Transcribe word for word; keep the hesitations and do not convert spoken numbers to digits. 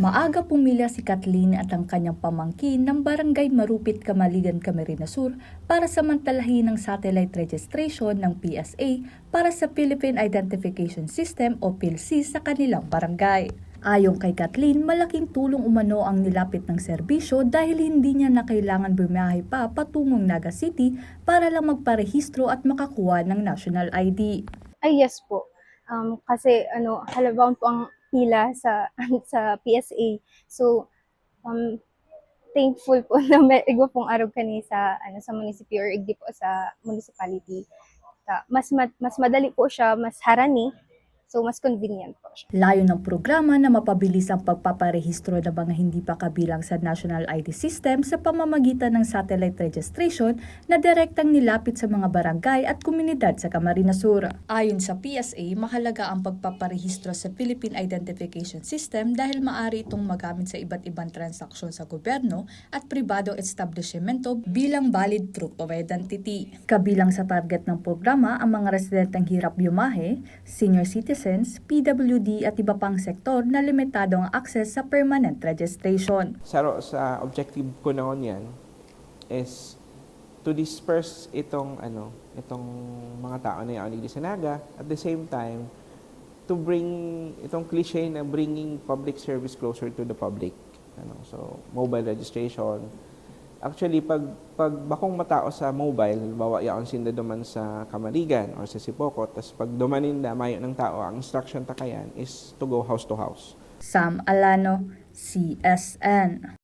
Maaga pumila si Kathleen at ang kanyang pamangkin ng Barangay Marupit, Camaligan, Camarines Sur para samantalahin ang satellite registration ng P S A para sa Philippine Identification System o PhilSys sa kanilang barangay. Ayon kay Kathleen, malaking tulong umano ang nilapit ng serbisyo dahil hindi niya na kailangan bumiyahe pa patungong Naga City para lang magparehistro at makakuha ng national I D. Ay, yes po. Um, kasi ano, halabaon po ang pila sa sa P S A. So, um, thankful po na may igwa pong arog kani sa ano sa munisipyo or igdi po sa municipality. Ta, mas mad- mas madali po siya, mas harani. So, mas convenient po siya. Layo ng programa na mapabilis ang pagpaparehistro ng mga hindi pa kabilang sa National I D System sa pamamagitan ng satellite registration na direktang nilapit sa mga barangay at komunidad sa Camarines Sur. Ayon sa P S A, mahalaga ang pagpaparehistro sa Philippine Identification System dahil maaari itong magamit sa iba't ibang transaksyon sa gobyerno at pribadong establisimento bilang valid proof of identity. Kabilang sa target ng programa ang mga residenteng hirap bumahe, senior citizens, P W D at iba pang sektor na limitado ang access sa permanent registration. Saro sa objective ko na ngunyan is to disperse itong ano, itong mga tao na yaon digdi sa Naga, at the same time to bring itong cliche na bringing public service closer to the public. Ano, so, mobile registration. Actually, pag pag bakong matao sa mobile, halimbawa, yaon sinda duman sa Camaligan or sa Sipocot, tas pag duman ninda, mayo ng tao, ang instruction ta kayan is to go house to house. Sam Alano, C S N.